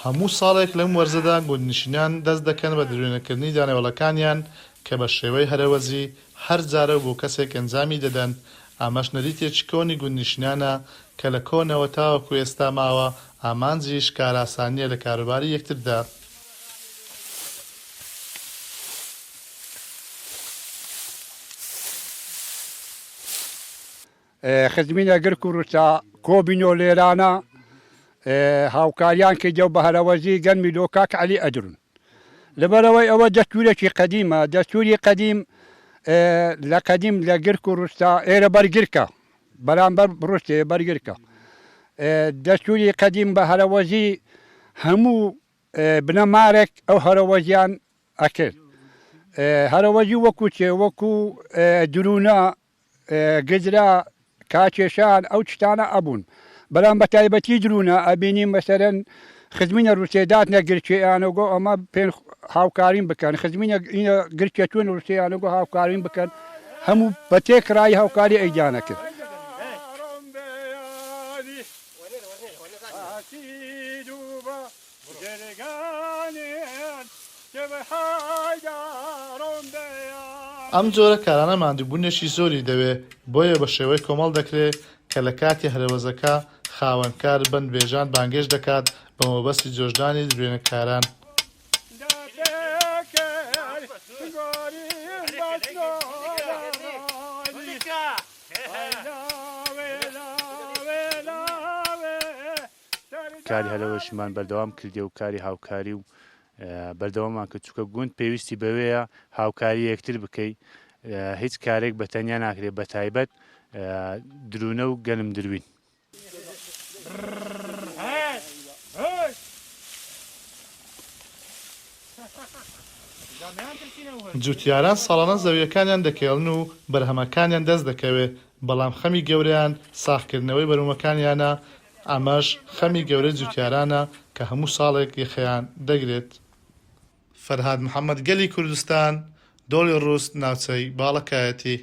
هەموو ساڵێک لەم وەرزەدا گوندنشینان دەست دەکەن بە دروێنەکردنی دانەوێڵەکانیان کە بە شێوەی هەرەوەزی هەر جارە و بۆ کەسێک ئەنجامی دەدەن، ئەمەش نەریتێکی کۆنی گوندنشینانە کە لە کۆنەوە تاوەکو ئێستا ماوە، ئامانجیش کارئاسانییە لە کاروباری یەکتردا. خزمینە گرک و ڕوسا کۆبینۆ لێرانە هاوکاریان کردە و بە هەرەوەزی گەنمی لۆ کاک عەلی ئەدرون لەبەرئەوەی ئەوە دەستورێکی قەدیمە دەستوری قەدیم لە قەدیم لە گرک و ڕوستا ئێرە بەرگرکە بەرامبەر ڕوستێ بەرگرکە دەستوری قەدیم بە هەرەوەزی هەموو بنەمارێک ئەو هەرەوەزیان ئەکرد هەرەوەزی وەکو چێ وەکو درونە گزرە، کاکێشان ئەو چتانە ئەبوون بەلام بە تایبەتی درونە ئەبینی مەسەلەن خزمینە روسێداتنە گرکێیانە گۆ ئەمە پێن هاوکاریم بکەن خزمینە ئینە گرکێ توێن روسێیانە گۆ هاوکاریم بکەن هەموو بە تێکڕایی هاوکاری ئەیدانە کرد. ئەم جۆرە کارانە ماندووبوونێکی زۆری دەوێ، بۆیە بە شێوەی کۆمەڵ دەکرێ کە لە کاتی هەرەوەزەکە خاوەن کار بەندبێژان بانگێشت دەکات بە مەبەستی جۆشدانی دروێنەکاران. کاری هەرەوەشیمان بەردەوام کردیە و کاری هاوکاری و بەردەوامان کرد چونکە گوند پێویستی بەوەیە هاوکاری یەکتر بکەی هیچ کارێک بە تەنیا ناکرێت بە تایبەت درونە و گەنم دروین. جوتیاران ساڵانە زەوییەکانیان دەکێڵن و بەرهەمەکانیان دەست دەکەوێت، بەڵام خەمی گەورەیان ساغکردنەوەی بەروومەکانیانە، ئەمەش خەمی گەورەی جوتیارانە کە هەموو ساڵێک یەخەیان دەگرێت. فەرهاد محەمەد گەلی کوردستان، دۆڵی ڕوست ناوچەی باڵەکایەتی.